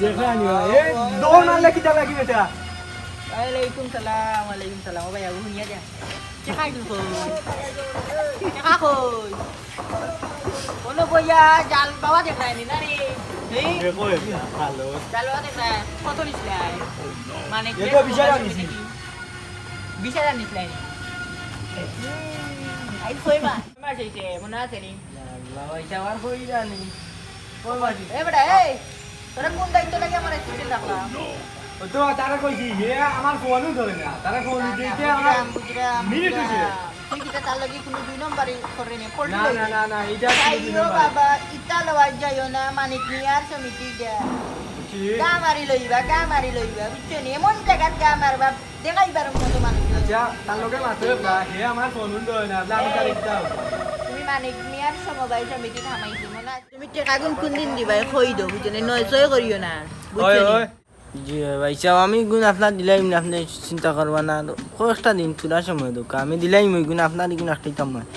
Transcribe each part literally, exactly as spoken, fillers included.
দেখরা নি ভাই, এ দৌড় মারলে কিতা লাগি বেটা? ওয়ালাইকুম সালাম, ওয়ালাইকুম সালাম। ও ভাই, আবু হুনিয়া যা। টেকা কই? টেকা কই? কোনো বইয়া জাল বাবা দেখরায় নি না রে? এই? দেখো এটা, ভালো। জাল বাবা দেখরায়? কত নিছলায়? মানে, এটা বিশ হাজার নিছি। বিশ হাজার নিছলায় নি? হুম, আই ছয় মাস। ছয় মাস অইছে, মনে আছে নি? আল্লাহ, ভাই, আমার কই জানি। কই মাসি? এ বেটা, এই, তোরা কোন দায়িত্ব লাগি আমার assistant রাখলাম? ও তো তারা কইছি, হে আমার ফোনও ধরে না। তারা ফোন না, দিতে না, দিতে আমার বুঝলাম, বুঝলাম, মিনিট অইছে। বুঝলাম। তুই কিতা তার লাগি কোনো দুই নম্বরি করে নি? পল্টি না, লইবি? না, না, না, এটা তাই কোনো দুই ও নম্বরি। বাবা, ইতা লওয়া যাইও না, মানিক মিয়ার সমিতি দে। বুঝছি। গা মারি লইবা, গা মারি লইবা, বুঝছো নি? এমন জাগাত গা মারবা, দেখাইবার মতো মানুষ না। আচ্ছা, তার লগে মাত্র না, হে আমার ফোন উঠলো না, না, আমি তার একটা তুমি মানিক মিয়ার সমবায় সমিতি থামাইছি, মনে আছে? তুমি টেকাগুন কোন দিন দিবায়, কই দেও, বুঝছো নি? নয় ছয় করিও না, বুঝছো ওই, নি? ওই। জি ভাই সাহেব, আমি গুণ আপনার দিলাইমু, আপনে চিন্তা করবা না, আর কয়েকটা দিন থুড়া সময় দেউক্কা, আমি দিলাইমু, ওই গুণ আপনার গুণ একটাই কাম হয়,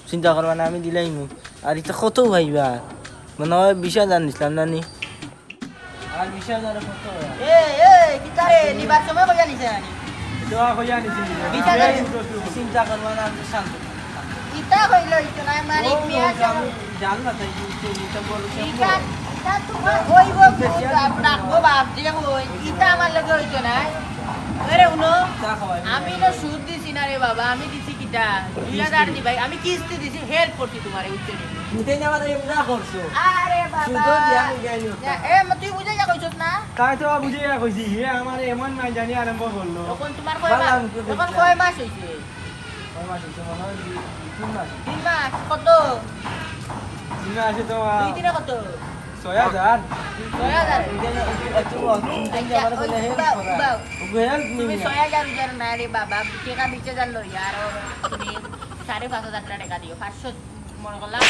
চিন্তা করবা না, আমি দিলাইমু। আর ইতা কত পাইবা? মনে হয় বিশ হাজার নিছলাম না নি? আর বিশ হাজারে কত হয়? এ, এ, কিতা রে, নিবার সময় কইয়া নিছে নানি? দোয়া কইয়া নিছি। বিশ হাজার। চিন্তা করবা না, আমি শান্ত। ইতা কইলো ইতো না, মানিক ও, মিয়া আমি জান না তাই, ইতা বড় ইতা, ইতা তোমার ওই ও, বাপ, রাখবো বাপ, যে কই, ইতা আমার লগে অইতো না। আরে, হুনো, চা খাওয়াই। আমি না সুদ দিছি না রে বাবা, আমি দিছি কিতা? দুই হাজার দিবায়, আমি কিস্তি দিছি, help করছি তোমারে, বুঝছো নি? তুই না আমার এমনা করছো। আরে বাবা। তুই তো বিয়া হয়ে গেলি। এ, এ, তুই বুঝে যা কইছস না? তাই তো বুঝে যা কইছি। হে আমার এমন মাইজানি আরম্ভ করলো। এখন তোমার কয় মাস? এখন কয় মাস হইছে? কয় মাস হইছে? মনে হয় দুই, তিন মাস। তিন মাস? কত? তিন মাসে তো, আহ, দুই তিনে কত? ছয় হাজার। ছয় হাজার? আচ্ছা, উবাও, উবাও। তুমি ছয় হাজার উজার না রে বাবা, টেকা বিশ হাজার লই, আর তুমি সাড়ে পাঁচ হাজার টেকা দিও, পাঁচশো মনে করলাম।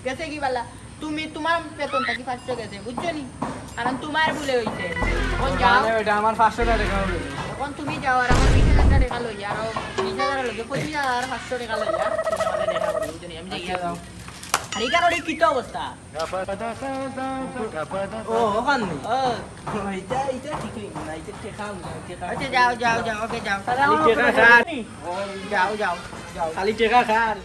গেছে কি বালা? তুমি, তোমার বেতন থাকি পাঁচশো গেছে, বুঝছো নি? কারণ তোমার ভুলে হইছে। এখন যাও। মানে ওইটা আমার পাঁচশো টেকা হবে। এখন তুমি যাও, আর আমার বিশ হাজার টেকা লই, আর বিশ হাজার লগে পঁচিশ হাজার আর পাঁচশো টেকা লই, আর তুমি আমারে দেখা করো, বুঝছো নি? আমি যাই। আচ্ছা, যাও। আর এখানে ওই কিতা অবস্থা? ও, ওখান নি? ও। ও, এটা, এটা ঠিক হইল না, এটা টেকা, টেকা। আচ্ছা, যাও, যাও, যাও, ওকে, যাও। খালি টেকা খার। যাও, যাও, যাও। খালি টেকা খার।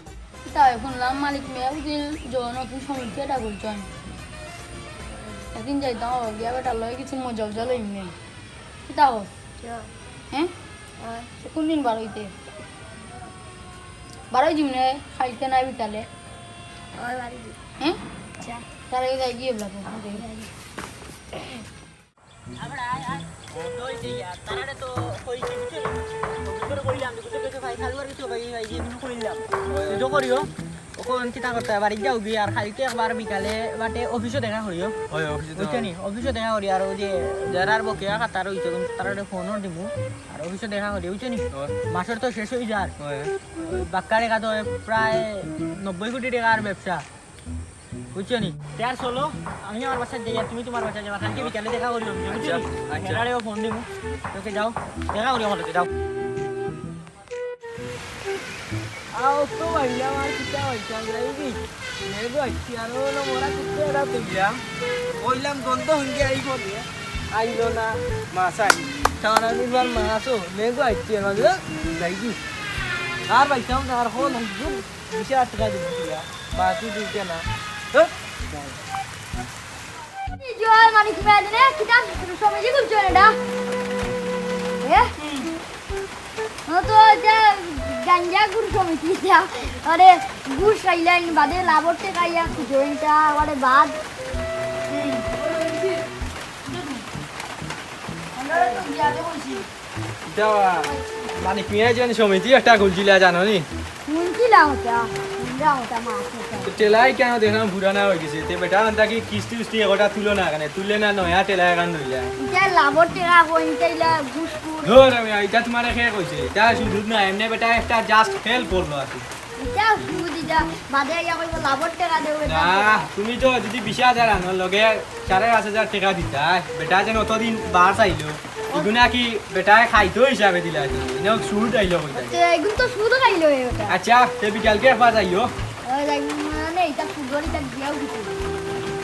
তাই শুনলাম মানিক মিয়া বুঝি জন অফিস সমিতি এটা বলছেন। একদিন যাইতাম, গিয়া বেটার লগে কিছু মজা উজা লইম নে। কিতা কর? কিয়া? হ্যাঁ? হয়। তো কোন দিন বারইতে? বারই দিম নে, খাইতে নাই বিকালে। হয়, বাড়ি দি। হ্যাঁ? আচ্ছা। তাহলে যাই গিয়ে বলবো। আমরা আয়, আয়। দই দিয়া, তারারে তো কইছি, বুঝছো? বুঝছো কইলাম, বুঝছো কইছে ভাই, খালুয়ার কিছু ভাই, ভাই, যে এগুলো কইলাম। তো করিও, ওখান কিতা করতে হয়, বাড়ি যাও গিয়ে, আর কালকে একবার বিকালে বাটে অফিসে দেখা করিও। ওই অফিসে তো বুঝছো নি? অফিসে দেখা করি, আর ওই যে যারার বকেয়া খাতা রইছে, তারারে ফোনও দিমু, আর অফিসে দেখা করি, বুঝছো নি? ওই। মাসের তো শেষ হয়ে যার। ওই। বাক্কা টেকা তো প্রায় নব্বই কোটি টেকার ব্যবসা। বুঝছো নি? তে আর চলো, আমি আমার বাসায় যাই, আর তুমি তোমার বাসায় যাবা। কালকে বিকালে দেখা করি, বুঝছো নি? আচ্ছা, আচ্ছা। হেরারেও ফোন দিমু। তোকে যাও, দেখা করি আমার লগে, যাও। আও তো ভাইয়া, আমার কিতা ভাইয়া, যাই কি? মেঘ আইছি, আর ও না মরা কুত্তে এরা তুইয়া। কইলাম গন্ধ হইঙ্গে আইব রে। আইলো না, মাছ আই। তাহলে আমি এবার মাছও, মেঘ আইছি, আর মাঝে যাই কি? আর ভাইয়া, আর হল হইব। বিশ হাজার টেকা দিবি তুই, বাকি দিতে না। হ্যাঁ? এই যে ওই মানিক মিয়া দিনে কিতা সমিতি খুলছো এটা? এ? ও তো যে গাঞ্জা গুড় সমিতি এটা। আরে, ঘুষ খাইলেন বাদে লাভর টেকা ইয়া খুঁজো এটা, আরে বাদ। হুম। আমরা তো বিয়াতে বলছি। ইটা মানিক মিয়ায় যেন সমিতি একটা খুলছিলা, জানো নি? শুনছিলাম ওটা, শুনলাম ওটা মাছ ওটা। তো টেলাই কেন দেখলাম পুরানা হয়ে গেছে, তে বেটা আনতা কি কিস্তি উস্তি এগোটা তুলো না কেন, তুলে না নয়া টেলা এখন ধরলে। ইটা লাভর টেকা কই, ইটা ইলা ঘুষ ঘুষ। ধর আমি, ইটা তোমারে কে কইছে? ইটা শুধু না, এমনি বেটা একটা just help করলো আর কি। ইটা সুদ, ইটা বাদে আইয়া কইবো লাভর টেকা দেও, এটা না, দেও। তুমি তো যদি বিশ হাজার আনো, লগে সাড়ে পাঁচ হাজার টেকা দিতায়, বেটা যেন অতদিন বার চাইলো, ইগুনা কি বেটায় খাইতো হিসাবে দিলা নি? ইনো সুদ আইলো কইতায়। আচ্ছা, ইগুন তো সুদ খাইলো এ বেটা। আচ্ছা, তে বিকালকে একবার যাইও। ওই যাই, মানে, ইটা সুদর, ইটা দিয়াও কিছু।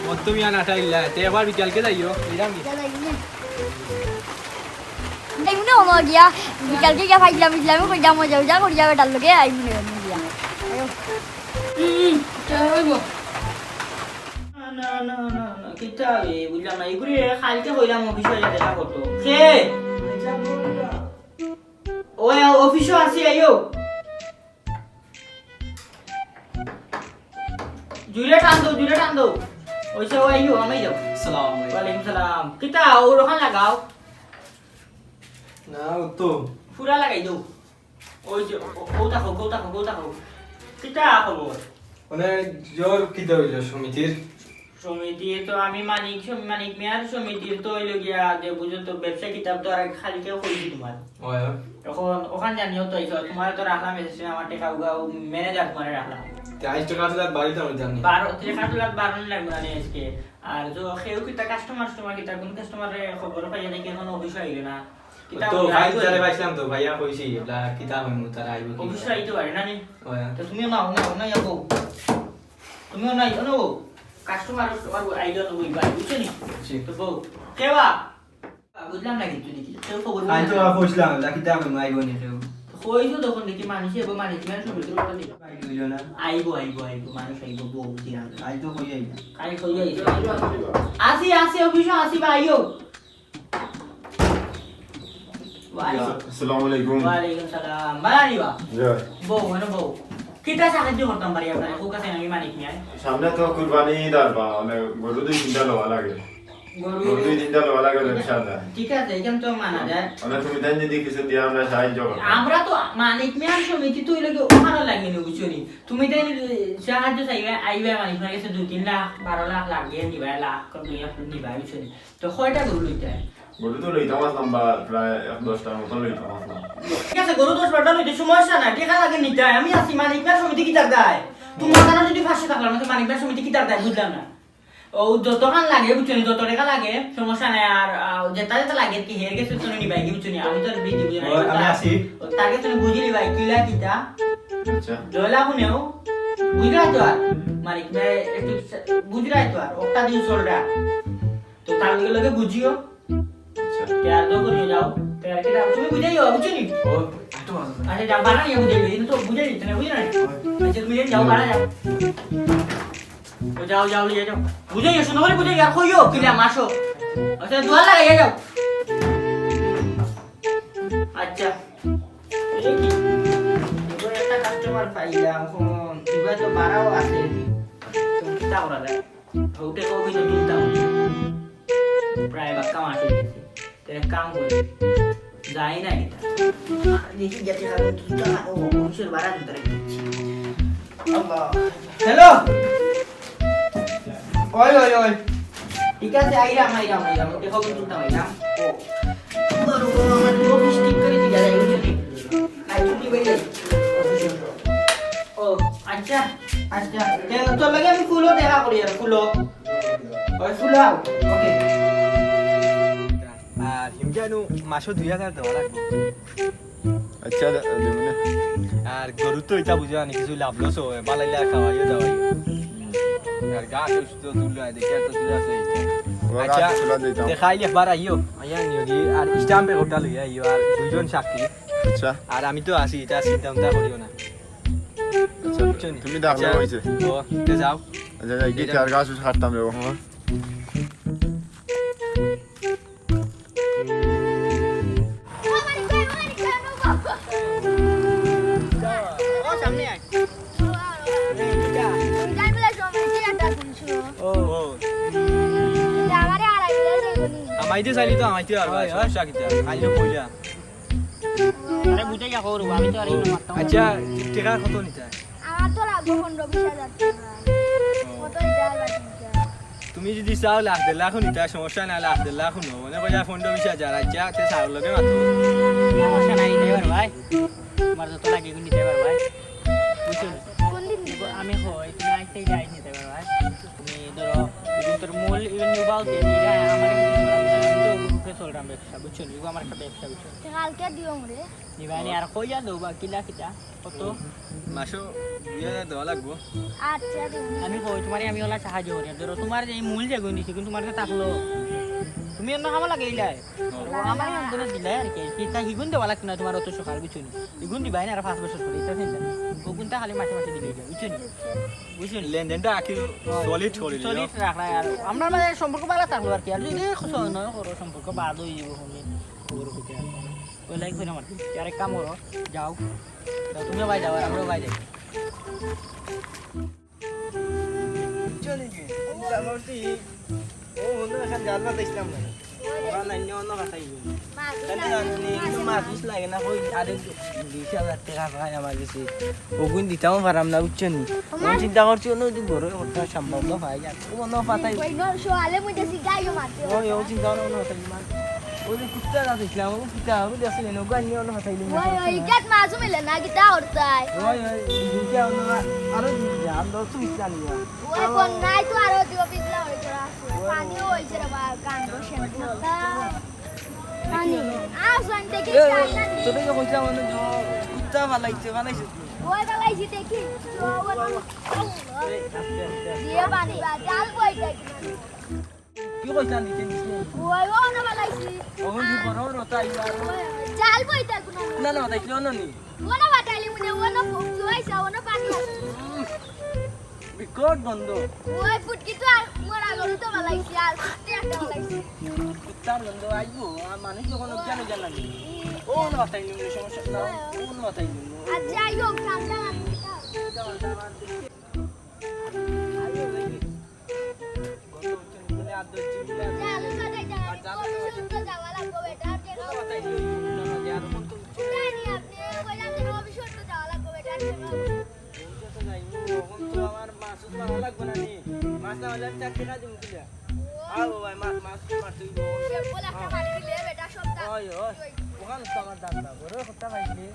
ও তুমি আর নাটাইলা, তে একবার বিকালকে যাইও, এরাম কি? ইটা যাই নি। যাইমু নে হলো গিয়া, বিকালকে গিয়া ফাইজলামি ইজলামি করিয়া মজা উজা করিয়া বেটার লগে আইমু নে গিয়া। আয়ো। হুম, হুম, চলো অইবো। না, না, না, না, না, কিতা রে, বুঝলাম না। ইগুরে কালকে কইলাম অফিসো আইয়া দেখা করতো। কে? ওই অফিসো আছি, আইও। জুরে টান দেও, জুরে টান দেও। ওইসে ও আইও, আমি যাও। আসসালামু আলাইকুম। ওয়ালাইকুম সালাম। কিতা, ওরখান লাগাও। না, ও তো। পুরা লাগাই দেও। ওই যে, ও, ও দেখো, ও দেখো, ও দেখো। কিতা খবর? মানে, জ্বর কিতা হইল সমিতির? সমিতি তো আমি মানিক, সম-, মানিক মিয়ার সমিতির তো হইল গিয়া যে বুঝো তো ব্যবসা কিতাব তো আর খালি কেউ কইছি তোমার। ওই। এখন ওখান জানিও তো আইছো, তোমার তো রাখলাম এসে আমার টেকা উগা ম্যানেজার তোমার রাখলাম। তে আইজ টেকা তুলাত বাড়িতে আমি জানি। বারো, টেকা তুলাত বারো লাগবে না আজকে। আর তো কেউ কিতা কাস্টমার, কাস্টমার কিতা কোন কাস্টমার খবর পাইয়া দেখি এখন অফিসে আইলে না। কিতা তো ভাই তারে পাইছিলাম তো, ভাইয়া কইছি, এবলা কিতা হইমু, তারা আইবো কি? অফিসে আইতে পারে না নি? ওই। তো তুমিও নাও, নাও, নাও, যাবো। তুমিও নাই, ও নেবো। কাস্টমার, কাস্টমার আইডা নেবো, এই ভাই, বুঝছো নি? জি। তো বউ, কেবা? বুঝলাম না কিন্তু দেখি, কেউ খবর আমি তো বলে না। আর কইছিলাম, তা কিতা হইমু, আইবো নি কেউ? কইছো তখন দেখি মানুষ, এবো মানুষ, মানুষ সব ভিতরে কথা দিল। আইবো, আইবো, আইবো, মানুষ আইবো, বউ, বুঝি না। আই তো কই আইবো। আই কই আইবো। আসি, আসি, অফিসে আসি, ভাইও। ওয়ালাইকুম। আসসালামু আলাইকুম। ওয়ালাইকুম সালাম। বালা নি বা? জি। বউ, মানে বউ। কিতা সাহায্য করতাম পারি আপনারে? খুব কাছে আমি মানিক মিয়া। সামনে তো কুরবানি ঈদ আর বা, মানে, গরু দুই তিনটা লওয়া লাগে। গরু দুই তিনটা লওয়া লাগে, ইনশাআল্লাহ। ঠিক আছে, এখান তো মানা যায়। মানে, তুমি তাইন যদি কিছু দিয়া আমরা সাহায্য করতাম। আমরা তো মানিক মিয়ার সমিতি তো অইলে কি ওখানে লাগে নি, বুঝছো নি? তুমি তাইন সাহায্য চাইবে, আইবে মানিক মিয়ার কাছে দুই তিন লাখ, বারো লাখ লাগে, নিবায় লাখ, দুই লাখ নিবায়, বুঝছো নি? তো কয়টা গরু লইতায়? গরু তো লইতাম আসলাম বা প্রায় এক দশটার মতন লইতাম আসলাম। ঠিক আছে, গরু দশ বারোটা লইতে সমস্যা নাই, টেকা লাগে নিতায়, আমি আছি, মানিক মিয়ার সমিতি কিতার দায়? তোমার কারণে যদি পাঁচশো টাকা লাগে, মানিক মিয়ার সমিতি কিতার দায়? বুঝলাম না। ও যতখান লাগে, বুঝছো নি, যত টেকা লাগে, সমস্যা নাই। আর, আহ, যেটা যেটা লাগে কি, হের গেছে তো নিবায় কি, বুঝছো নি, আমি তো আর বেশি বুঝি না। ও, আমি আছি। ও, তার গেছে তুমি বুঝি নিবায়, কিলা কিতা। আচ্ছা। জয়লা হুনেও, বুঝরায় তো আর, মানিক মিয়া একটু বুঝরায় তো আর, ওটা দিয়ে চলরা। তো তার লগে লগে বুঝিও। আচ্ছা। তে আর তো করিও যাও। তে আর কিতা, তুমি বুঝাইও, বুঝছো নি? ও, একটু ভালো। আচ্ছা, যাও, বাড়া নিয়া বুঝাইও, এই তো বুঝাই দিতে না, বুঝো না? আচ্ছা, তুমি যাও, বাড়া যাও। ও যাও, যাও, নিয়ে যাও। বুঝাইও, সুন্দর করে বুঝাইও, আর কইও, কিলা মাসো। আচ্ছা, দুয়ার লাগাইয়া যাও। আচ্ছা। এই কি? এবার একটা কাস্টমার পাইলাম, এখন দুবাই তো বাড়াও আছে। তো কিতা করা যায়? হোটেল কফি তো তুলতাম। প্রায় বাক্কা মাস হয়ে গেছে। তো এক কাম করি। যাই না কিতা। দেখি যাতে আমি কিতা ও অফিসের বাড়া দিতে রাখি। আল্লাহ। হ্যালো। ওই, ওই, ওই। ঠিক আছে, আইরাম, আইরাম, আইরাম। ওকে, খবর তুলতাম, আইরাম। ও। আমার উপর আমার অফিস ঠিক করে দিলা, এই বুঝলি? আই ছুটি হয়ে যাই। ও, আচ্ছা, আচ্ছা। তে তোর লগে আমি ফুলও দেখা করি আর ফুলও। ওই ফুলও, ওকে। আর হিমজানু মাসো দুই হাজার দেওয়া লাগবো। আচ্ছা, দে-, দেবো না। আর গরু তো ইতা বুঝো আনি, কিছু লাভ লস হয়, বালাইলা খাওয়াইও দাওয়াইও। আর গাছ অসুস্থ তুললো, দেখি আর তো তুলে আছে ইটা। ও, গাছ আচ্ছা, তুলা দিতাম। দেখাইলে একবার আইও, আইয়া নিও কি, আর স্ট্যাম্পে ওটা লইয়া আইও, আর দুইজন সাক্ষী। আচ্ছা। আর আমি তো আছি, ইটা চিন্তা ভাবনা করিও না। আচ্ছা, বুঝছো নি? তুমি ডাকলে আচ্ছা, হইছে। ও, তে যাও। আচ্ছা, যাই, গিয়ে আর গাছ কাটতাম রে, ও। ও, সামনে আয়। ও, ও। আমাইতে চাইলে তো আমাইতে পারবা, হয়, হয়। সমস্যা কিতা? খাইলে কইলা। আরে বুঝাইয়া কও রে, আমি তো আর এই মারতাম না। আচ্ছা, টেকা কত নিতা? আমার তো লাগবো পনেরো বিশ হাজার টেকা। ও। কত দিতে পারবা তুমি? তুমি যদি চাও লাখ দেড় লাখ নিতা, সমস্যা নাই, লাখ দেড় লাখ হুনো। মনে করি পনেরো বিশ হাজার, আচ্ছা, তে স্যার লগে মাতো। সমস্যা নাই, নিতে পারো ভাই। তোমার যত লাগে এগুলো নিতে পারো ভাই। বুঝছো? কোন দিন নিবো? আমি কই, তুমি আইতেই যাই নিতে পারো ভাই। তুমি ধরো, তুমি তোর মূল ইভেন নিবাও কে, নিবা, আমার কাছে নিবা, আমি তো গ্রুপে চললাম ব্যবসা, বুঝছো? নিবো আমার একটা ব্যবসা, বুঝছো? তে কালকে দিও মরে। নিবা নি আর কইয়া দেও বা কিলা কিতা, কত? মাসো দুই হাজার দেওয়া লাগবো। আচ্ছা, দিন। আমি কই, তোমারে আমি ওলা সাহায্য করি। ধরো, তোমার যে এই মূল যে গুণ দিছি, কিন্তু তোমার কাছে থাকলো। তুমি অন্য কামো লাগাইলাই। ও। আমার অন্তরে দিলাই আর কি। কিতা হিগুন দেওয়া লাগতো না তোমার অত সকাল, বুঝছো নি? হিগুন দিবাই না আর পাঁচ বছর পরে, ইটা চিন্তা নাই। ও গুণটা খালি মাসে মাসে দিলে যায়, বুঝছো নি? বুঝছো নি? লেনদেনটা আকি solid করে দিও। Solid রাখা আর আমরার মাঝে সম্পর্ক ভালা থাকলো আর কি। আর যদি কিছু নয় করো, সম্পর্ক বাদ হয়ে যাবো, হুনি খবর হইতে আর ওই লাইক হইলাম আর কি। আর এক কাম করো, যাও। যাও, তুমিও ভাই যাও, আর আমরাও ভাই যাই। চলে গিয়ে। মোটামুটি ও হলো এখন জাল পাতাইছিলাম না। ওরা নাই, অন্য কথা কি বলি? তাহলে জানি, একটু মাছ উস লাগে না, ওই আরে বিশ হাজার টেকা পাই আমার কাছে। ওগুন দিতামও পারাম না, বুঝছো নি? আমি চিন্তা করছি, অন্য যদি বড় কথা সম্ভব না পাই, আর ও অন্য পাতাই। ওই নশো আলে মুই দেশি গাইও মারতে। ওই, ও চিন্তা ভাবনা অন্য কথা কি মার? ওই যে কুত্তা না দেখলাম, ও কুত্তা, ও দেখছি না, ওগুন নিয়ে অন্য পাতাই। ওই, ওই, ইগাত মাছও মিলে না, কিতা করতাই? ওই, ওই, দুইটা অন্য, আরো দুইটা, আর দশ তো ইসলাম নিয়ে। ওই বন্যায় তো আরো দিব পিছলা হয়ে তোরা আছে। পানিও হইছে রে বা, কাণ্ড সেদ্ধ। পানি। আও, জান দেখি, এ, চাই না নি। তোরে যে কইছিলাম, মানে, যে কুত্তা ফালাইছে, ফালাইছে। ওই ফালাইছি দেখি। ও, ও, ও। দিয়ে পানি বা, জাল বই দেখি। কি কইছিলাম দিতে দিস নি? ওই, ও না ফালাইছি। ওখান দিয়ে বড় বড় তাই আর। ওই, জাল বই তাই কোনো। না, না, তাই কেউ না নি। ওনা বাটাইলি মুনে, ওনা ফুক জুয়াইছা, ওনা পানি আছে। উম, বিকট গন্ধ। ওই ফুটকি তো আর মরা গরু তো বালাইছি, আর কুত্তে একটা বালাইছি। কুত্তার গন্ধ আইবো, আর মানুষ যখন অজ্ঞান হয়ে যান লাগে। ও না বাটাইলি মুনে সমস্যা না, ও না বাটাইলি মুনে। আর যাই হোক, ঠান্ডা পানি খাও। অখন তো আমার মাছ উস মারা লাগবো না নি? মাছ না মারলে আমি চার টেকা দিমু কিলা? আও ভাই, মাছ, মাছ মারতে অইবো। শ্যাম্পুল একটা মারি দিলে বেটা সব দাম। ওই, ওই, ওখানে তো আমার দাম না, বড় কথা পাইলে।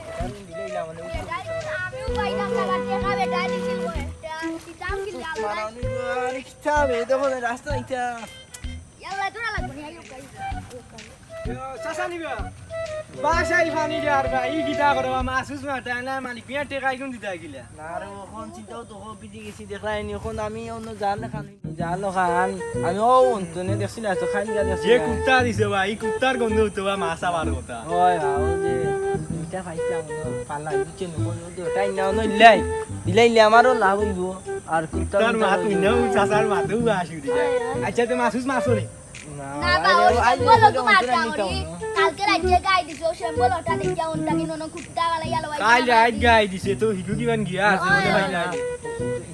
এটা আমি দিলে ইলা মানে উঠে। বেটাই তো আমিও পাইতাম না, টেকা বেটাই দিছিল গো একটা। কিতাম কিনলে আল্লাহ। মারানি গো, আরে কিতাম, এই দেখো না রাস্তা এটা। ইয়াল্লা, তোরা লাগবো না, আইও, আইও, আইও। ইয়ো, চাচা নিবা? বাসাই পানি দে আর ভাই, ই কিতা করো, মাছ উস মারতে না, মালিক মিয়া টেকা এখন দিতে গিলা। না রে, অখন চিন্তাও তো হো, বিজি গেছি, দেখলাই নি, অখন আমি অন্য জাল খান, জাল খান, আমি ও অন্তনে দেখছি না, তো খান গা দেখছি যে না। কুত্তা দিছে ভাই, ই কুত্তার গন্ধ হতো বা মাছ আবার কথা। হয়, হ্যাঁ, ও যে দুইটা পাইছিলাম, ও পাল্লা, বুঝছেন, ও যে ওটাই না, অন্য ইলাই, ইলাই ইলে আমারও লাভ হইব, আর কুত্তার তার গন্ধ মাত হইব। হইনা, ও চাচার মাতেও আসি উঠি যায়। আচ্ছা, তো মাছ উস মারছো নি? না, না, ভাই, বা, ও ও আইজ শ্যাম্পুল ওকে তো মারতে অন্তরে আনি করি। কাউন। কালকে রাইতে গাই দিছে, ও শ্যাম্পুল ওটা দেখিয়া অনটা কিনো না কুত্তা বালা ইয়ালো ভাই। কাল রাইত গাই দিছে, তো হিগু কিমান গিয়া আছে, ওই, মনে হয় ওই, না। ওই।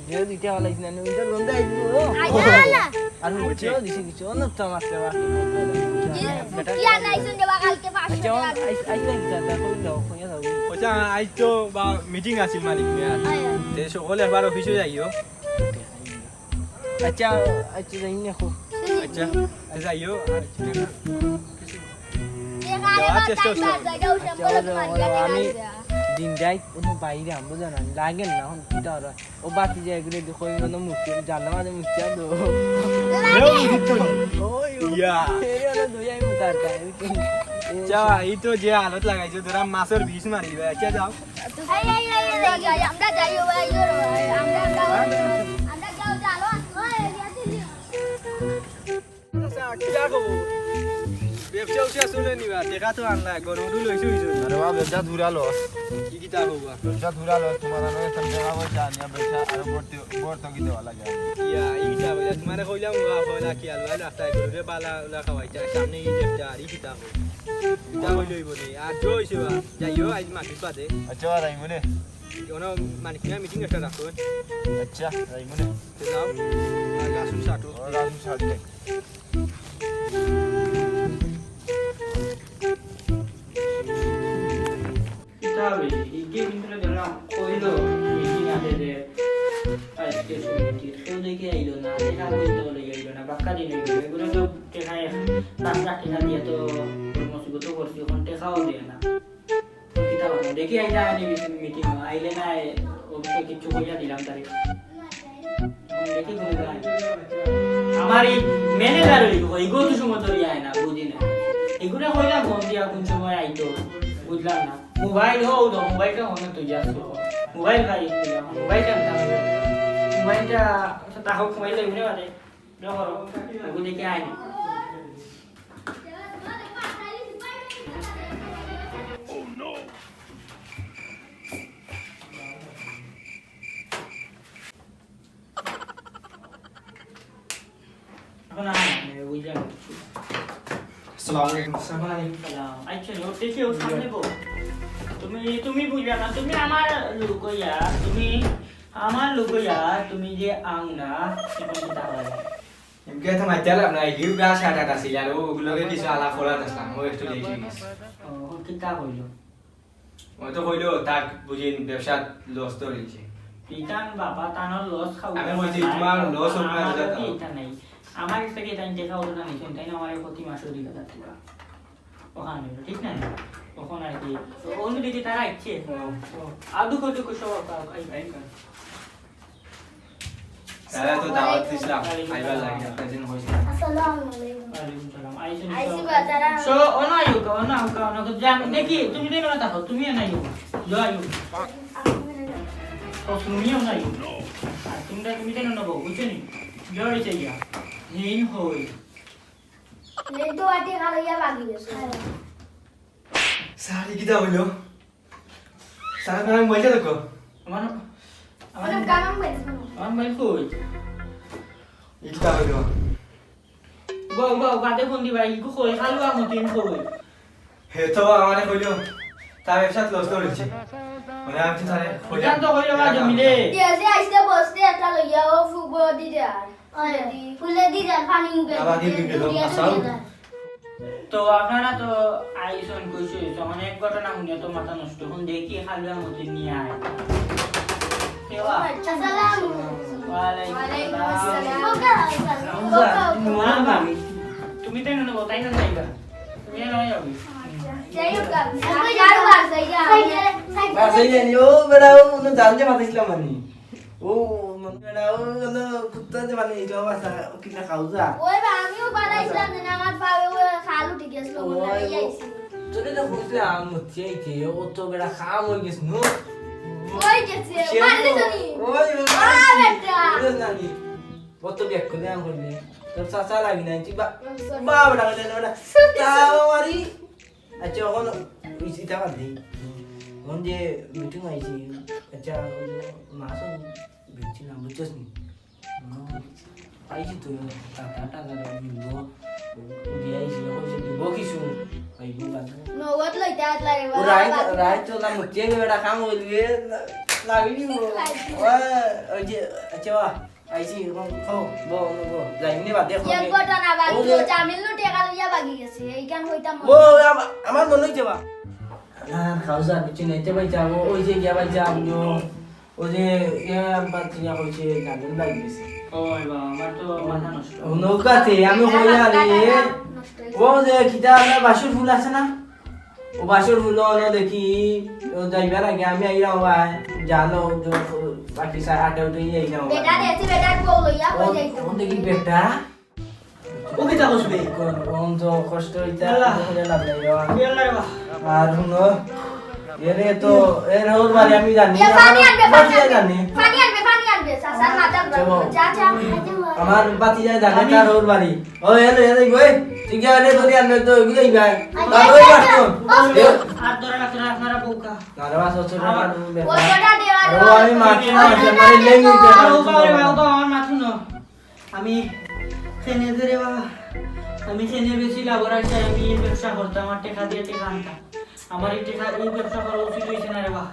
যে দুইটা বালা ইসনা নে, ওইটা গন্ধ আইলো। আই, না, না। আর বুঝছে? বুঝছো, দিছি, দিছি, অন্য তো মারতে পারছে না। কি, বেটা কি আর নাই শুনতে বা কালকে পাঁচশো আচ্ছা, টাকা। আইস, আইস না, কি চাচা, কই যাও, কই যাও? আচ্ছা, আইজ তো বা মিটিং আছিল মালিক মিয়ার। আয়, আয়। তে সকলে একবার অফিসে যাইও। আচ্ছা, আচ্ছা, যাই না, খো। আচ্ছা, যাইও। আচ্ছা, যাওয়ার চেষ্টা করছি। আচ্ছা, ওই যে, ওই যে, আমি দিন যাই, কোনো বাইরে আমবো জানা, লাগে না, এখন কিতা ওরা। ও বাতি যায়, এগুলো দেখো, এই মনে মুক্তি, জানলা মাঝে মুক্তি আর দেবো। ওই, ওই। ইয়া। এই হলো দুই, আমি উতার খাই। আচ্ছা, এই তো যে হালত লাগাইছো, তোরা মাছের বিষ মারি দিবে। আচ্ছা, যাও। এই, এই, এই, এই, এই, এই, আমরা যাই, ও ভাই, ও ভাই, আমরা যাও, আমরা যাও, চলো। ওই, এই, এই, এই। আচ্ছা, কিতা খবর? ব্যবসা উবসা চলে নিবা? দেখা তো আনলা, গরু উরু লইছো, লইছো। আরে বাবা, ব্যবসা ধুরা loss। কি কিতা খবর? ব্যবসা ধুরা loss, তোমার জানো, এখন টাকা পয়সা আনিয়া ব্যবসা আরো ভর্তি, ভর্তুকি দেওয়া লাগে। ইয়া, এই কিতা খবর? তোমারে কইলাম, ও বাবা, কইলা কি আল্লাহ রাস্তায় গরুরে বালা উলা খাওয়াইতা, সামনে এই ব্যবসা, আর এই কিতা খবর? কিতা কইলে হইব নি? আর জো হইছে বা, যাইও, আইজ মাটির বাদে। আচ্ছা, আর আইমু নে। কোনো মানিক মিয়া মিটিং একটা রাখো। আচ্ছা, আইমু নে। তে যাও। আর রাসুল সাটু। ও, রাসুল সাটু। কিতা হবে? এই যে ভিতরে ধরলাম, কইলো, মিটিং আছে যে, আজকে ছুটি। কেউ দেখি আইলো না, দেখা করতে হলে আইলো না, বাক্কা দিন হইলো। এগুলো তো টেকায়, পাঁচ লাখ টেকা দিয়ে তো মুসিবতও করছি, এখন টেকাও দেয় না। কিতা করবো? দেখি আইলে আনি মিটিং, আইলে না, অবশ্য কিচ্ছু কইয়া দিলাম তারে। দেখি কোনো যায়। আমার এই ম্যানেজার হইব, এগো তো সময় ধরে আয় না, বুঝি না। এগুলো কইলাম ফোন দিয়া কোন সময় আইতো, বুঝলাম না। মোবাইল হোক তো, মোবাইলটা ফোনে তো যাচ্ছে। মোবাইল ভাই, মোবাইলটা আনতে হবে। মোবাইলটা, আচ্ছা, তা হোক, মোবাইলটা এমনি বাদে। দেখো, ওগু দেখি আয় না। এখন আর মানে ওই যে আসসালামু আলাইকুম। আসসালামু আলাইকুম। সালাম। আচ্ছা, ওর দেখি ওর সামনে বউ। তুমি, তুমি বুঝলা না, তুমি আমার লোক ইয়া, তুমি আমার লোক ইয়া, তুমি যে আও না, এখন কিতা হয়? এমকে তো মাইতালাম না, ইউ গা শাটাত আছিল, আর ওগুলোকে কিছু আলাপ করাত আসলাম, ও একটু লেট হয়ে গেছে। ও, ও কিতা কইলো? ও তো কইলো, তার বুঝি ব্যবসাত লস তো হয়েছে। ইতান বাবা, তানোর লস খাওয়া আমি কইছি, তোমার লস হোক না, আমার যেটা কি হোক। ইতা নাই। আমার কাছ থেকে ইতান দেখা হতো না, নিশ্চয়, তাই না? আমার এই প্রতি মাসে দুই হাজার টাকা। ওখানে হইলো, ঠিক না? ওখানে আর কি। তো অন্য দিকে তারা ইচ্ছে। ও। ও, আর দুঃখ টুকু সব, এই, এই, এই। তারা তো দাওয়াত দিছিলাম, খাইবার লাগি, আপনার জন্য হয়েছে। আসসালামু আলাইকুম। ওয়ালাইকুম সালাম। আইসো, আইসি আইসো। বাজারা। সো, অনো আইও কা, অনো আইও কা, অনো আইও কা। যা, দেখি, তুমি দেন না থাকো, তুমি না আইও। যাও আইও। ও, তুমি না আইও। আর তুমি দেন, তুমি দেন না বউ, বুঝছো নি? যাও, এই যে ইয়া। নেই হই। নেই তো আটি খালো ইয়া বাকি গেছে। স্যার, ই কিতা হইলো? স্যার, আপনার মোবাইলটা দেখো। আমার, আমার, আমার কাম আমি বলছি। আমার মোবাইল কই? ই কিতা হইলো? গো, গো, বাদে ফোন দিবা, ইগু কই, খালু আমতিন কই? হে তো আমারে কইলো, তার ব্যবসাত লস তো হইছে। মানে আমি তো তারে কইলাম। জান তো কইলো, বা জমিলে। দিয়ে যে আইসতে বসতে একটা লইয়া ও ফুগো দি দে আর। ফুলে দি, ফুলে দি দে আর পানি মুখে। আবার কি দিয়ে বিল দিল? দিয়ে আসাও। দিয়ে দে। তো আপনারা তো আইছইন, খুশি অইছইন, অনেক ঘটনা হুনিয়া তো মাথা নষ্ট। অখন দেখি খালুয়া মতি নি আয়। কেওয়া? আসসালামু আলাইকুম। ওয়ালাইকুম আসসালাম। ওকে, আসসালাম। হামজা, তুমি মনে না? তুমি তো এখানে বতাই না যাইবা। তুমি এখানে যাবে। যাই হোক, আপনি আর বারবার যাইয়া, বাসায় যাইনি, ও বেটা, ও মনে জানতে পারছিলাম মানে। ও মনে বেটা, ও হলো কুত্তা যে মানে, এটা বাসা, ও কিনা খাউজা। ওই বা, আমিও বাড়াইছিলাম যে আমার পায়ে ও খাল উঠি গেছিল, মনে হয়, ওই, এই আইছি। তোরে তো কইছিলাম, মতি আইছে, ও তো বেটা খাম অই গেছে, নু? অই গেছে, সে মারলি তো নি। ওই, ওই, আ, বেটা। বুঝছ না নি? ও তো ব্যাক করে আম করলে। তোর চাচা লাগি না, তুই বা-, sorry। বাবা ডাকলে না, বেটা। Sorry, তাও sorry। মারি। আচ্ছা, অখন ওই চিন্তা বাদ দেই। অখন যে মিটিং আইছি, আচ্ছা, ওই যে মাছ বেচছি না, বুঝছস নি? মনে হয় পাইছি তো, টাকা, টাকা দিব। দিয়া আইছি, কইছে দিব কিছু, পাইবো বাদ। নগদ লইতে হাত লাগে, ও বাবা। রাইত, রাইত তো না, মুখে বেটা কাম হইলবে, লাগি দিব। লাগি দিব। ওই, ওই যে, আচ্ছা, বাহ। আইছি, এখন খাও, বও, বও, বও। যাইমনে বাদে এখন। এক ঘটনা বাকি, ও যে ও জামিল নু টেকা লইয়া বাগি গেছে, এইখান হইতাম ও, মনে। আমা-, আমার মনে হইছে বা। না, খাও যা, কিছু নাইতে পাইছা, ও, ওই যে গিয়া পাইছা, আপনি ও, ওই যে, ইয়া, বাদ দিয়া কইছে, গার্ডেন বাগি গেছে। ওই বাবা, আমার তো মাথা নষ্ট। ও নৌকাতে, আমি কই আর এ, নষ্ট হইছে। ও যে, কিতা আমরা বাসুর ফুল আছে না? ও বাসর ফুল অনো দেখি, ও যাইবার আগে আমি আইলাম ভাই, জানো, ও যে বাকি সা-, আটে উঠে আইলাম ভাই। বেটা দেখছি, বেটা বউ লইয়া কই ও, যাইতো? ও দেখি বেটা। ও কিতা কইছে বে? কোন, কোন তো কষ্ট হইতা, আল্লাহ। বুঝলে লাভ নাই রে। কি আল্লাহ রে বাবা? আর হুনো, এরে তো, এর ওর বাড়ি আমি জানি, এ, আমার পানি আনবে, পানি বাড়ি আনবে। জানি। পানি আনবে, পানি আনবে, চাচার মাথা চলো। যা, যা। আমার বাতি যায় জানে আমি তার ওর বাড়ি। ও, এলো, এলো, ওই, তুই কি আরে ধরে আনবে তো, ওইগুলোই ভাই। আর ওই মারতো। আর ধরে রাখতে না, আপনারা বউকা। না রে, বাস, ও ছোট আমার কাটুন ও ব্যাপার। ছোট দেওয়ার আরে, ও আমি মারছি না, মারছি না, আমার লেগ নিতে আর পারছি ও বাবা রে না। বাবা, আমার মাথা না। আমি খেনে দে রে বাবা। আমি খেনে বেশি লাভ রাখছি, আমি এই ব্যবসা করতাম, আমার টেকা দিয়ে টেকা আনতাম। আমার এই টেকা, এই ব্যবসা করা উচিত হইছে না রে বাবা।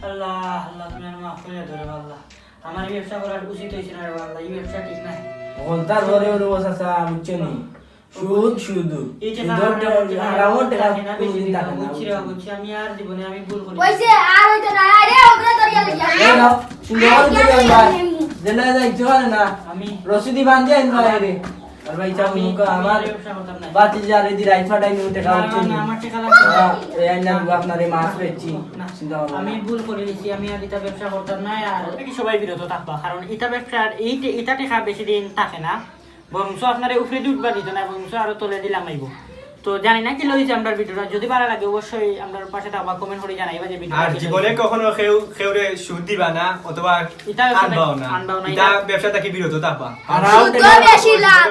আল্লাহ, আল্লাহ, তুমি আমার মাফ করে দাও রে বাবা, আল্লাহ। আমার এই ব্যবসা করার উচিত হইছে না রে বাবা, আল্লাহ, এই ব্যবসা ঠিক নাই। অখন তার ঘরে ওর বস আছে, বুঝছো নি? সুদ, সুদ। এই টেকা সুদর আমার টেকা, টেকা হারামর টেকা থাকে না, বেশি কোনোদিন টেকা থাকে না, বুঝছি রে বাবা, বুঝছো? বুঝছি, আমি আর জীবনে আমি ভুল করি। ওই যে আর হইতো না, আরে ওগুলো ধরিয়া লইয়া। এই নাও, সুন্দর করে ধরিয়া লইয়া। যেন যাইতে পারে না। আমি রসিদি বান্ধে আনবা রে। আর ভাই, চা আমি মুখা আমার ব্যবসা করতাম না। বাতি যা রে দি রাইত ফাটাই নিউ টেকা না, উঠছে না, নি। আমার টেকা লাগবে না। হ্যাঁ, এই আইনা দু আপনারে মাছ বেচছি। না, চিন্তা ভাবনা আমি নাই। ভুল করে দিছি, আমি আর এটা ব্যবসা করতাম না। আর কি সবাই বিরত থাকবা, কারণ এটা ব্যবসা, এই টে-, এটা টেকা বেশি দিন থাকে না, বরঞ্চ আপনারে উপরে উঠবা দিত না, বরঞ্চ আরো তলে দিলাম আইব। তো জানি না কি লইছে আমরার ভিডিওটা, যদি ভালো লাগে অবশ্যই আমরার পাশে থাকবা, কমেন্ট করে জানাইবা যে ভিডিওটা আর কি জীবনে লইছে। কখনো কেউ, কেউরে সুদ দিবা না অথবা এটা ব্যবসা আনবাও থাকি-, না। আনবাও না, এটা এটা ব্যবসা থাকি বিরত থাকবা। আর সুদ তো বেশি লাভ।